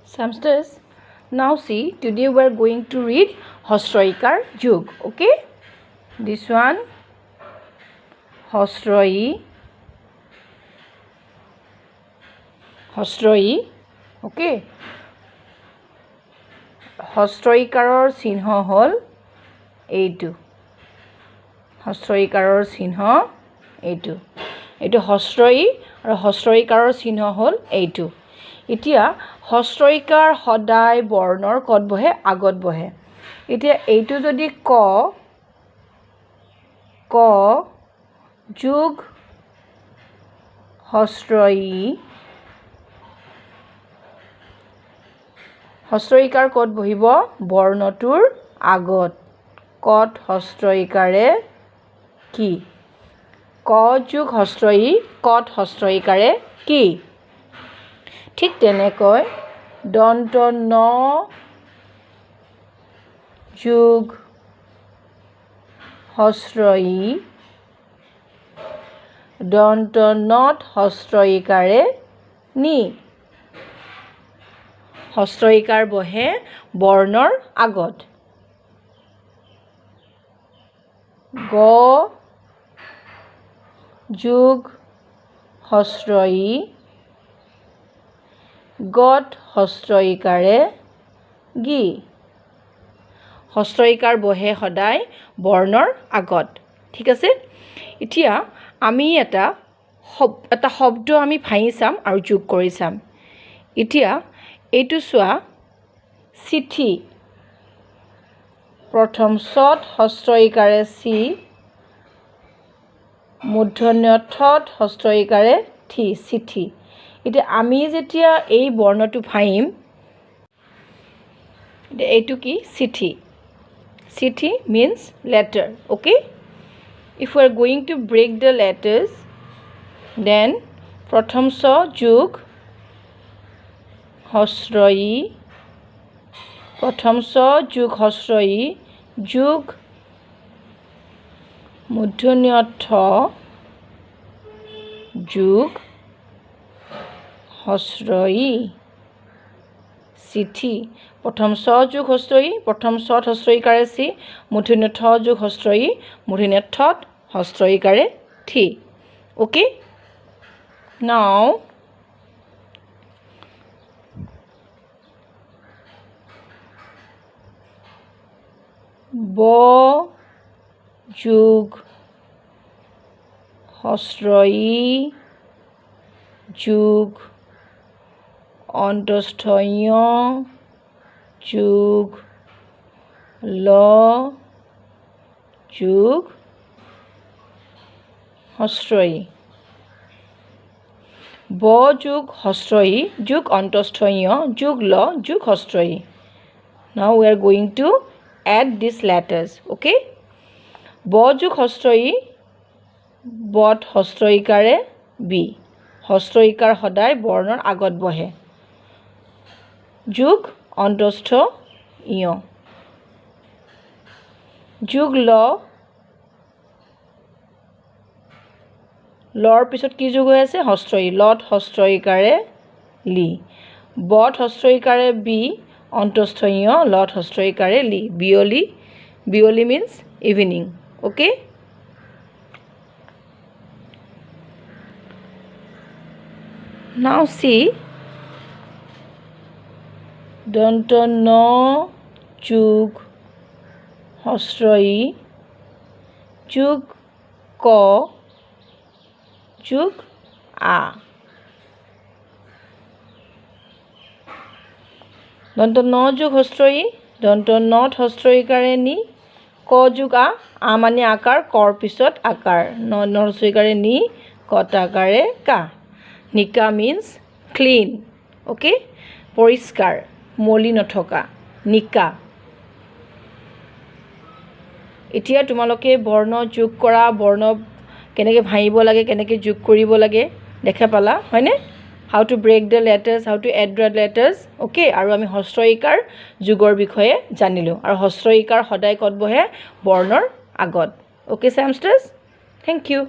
Samsters, now see, today we are going to read Hosroikar Jug. Okay, this one Hosroi, Hosroi. Okay, হস্ৰইকাৰৰ চিহ্ন হ'ল এইটো। হস্ৰইকাৰৰ চিহ্ন এইটো, এইটো হস্ৰই আৰু হস্ৰইকাৰৰ চিহ্ন হ'ল এইটো। এতিয়া হস্ৰইকাৰ সদায় বৰ্ণৰ ক'ত বহে? আগত বহে। এতিয়া এইটো যদি ক, ক যোগ হস্ৰই, হস্ৰইকাৰ ক'ত বহিব? বৰ্ণটোৰ আগত। কত হস্ৰইকাৰে কি? ক যোগ হস্ৰই, কত হস্ৰইকাৰে কি? ঠিক তেনেকৈ দন্ত ন যোগ হস্ৰই, দন্ত নত হস্ৰইকাৰে নি। হস্ৰইকাৰ বহে বৰ্ণৰ আগত। গ যোগ হস্ৰই, গত হস্ৰইকাৰে গি। হস্ৰইকাৰ বহে সদায় বৰ্ণৰ আগত। ঠিক আছে, এতিয়া আমি এটা শব্দ আমি ভাঙি চাম আৰু যোগ কৰি চাম। এতিয়া এইটো চোৱা, চিঠি। প্ৰথম চত হস্ৰইকাৰে চি, মূৰ্ধন্য থত হস্ৰইকাৰে থি, চিঠি। এতিয়া আমি যেতিয়া এই বৰ্ণটো ভাঙিম, এতিয়া এইটো কি? চিঠি। চিঠি means letter. Okay, if we are going to break the letters, then প্ৰথম চ যোগ হস্ৰই, প্ৰথম চ যোগ হস্ৰই যোগ মূৰ্ধন্য থ যোগ হস্ৰই, চিঠি। প্ৰথম চ যোগ হস্ৰই, প্ৰথম চত হস্ৰইকাৰে চি, মূৰ্ধন্য থ যোগ হস্ৰই, মূৰ্ধন্য থত হস্ৰইকাৰে থি। অ'কে, নাও ব যোগ হস্ৰই যোগ অন্তস্থ ঞ যোগ ল যোগ হস্ৰই। ব যোগ হস্ৰই যোগ অন্তস্থ ঞ যোগ ল যোগ হস্ৰই। Now we are going to add these letters. Okay, ব যোগ হস্ৰই, বত হস্ৰইকাৰে বি, হস্ৰইকাৰ সদায় বৰ্ণৰ আগত বহে, যোগ অন্তস্থ ঞ যোগ ল, লৰ পিছত কি যোগ হৈ আছে? হস্ৰই, লত হস্ৰইকাৰে লি, বত হস্ৰইকাৰে বি, অন্তস্থ ঞ, লত হস্ৰইকাৰে লি, বিয়লি। বিয়লি মিনছ ইভিনিং। অ'কে, নাও চি, দন্ত ন যোগ হস্ৰই যোগ ক যোগ আ। দন্ত ন যোগ হস্ৰই, দন্ত নত হস্ৰইকাৰে নি, ক যোগ আ, আ মানে আকাৰ, কৰ পিছত আকাৰ, ন হস্ৰইকাৰে নি, কত আকাৰে কা। নিকা মিনছ ক্লিন। অ'কে, পৰিষ্কাৰ, মলি নথকা, নিকা। এতিয়া তোমালোকে বৰ্ণ যোগ কৰা, বৰ্ণ কেনেকৈ ভাঙিব লাগে, কেনেকৈ যোগ কৰিব লাগে দেখা পালা, হয়নে? How to break the letters, how to add the letters. Okay, আৰু আমি হস্ৰইকাৰ যোগৰ বিষয়ে জানিলোঁ। আৰু হস্ৰইকাৰ সদায় ক'ত বহে? বৰ্ণৰ আগত। Okay, Samsters, thank you.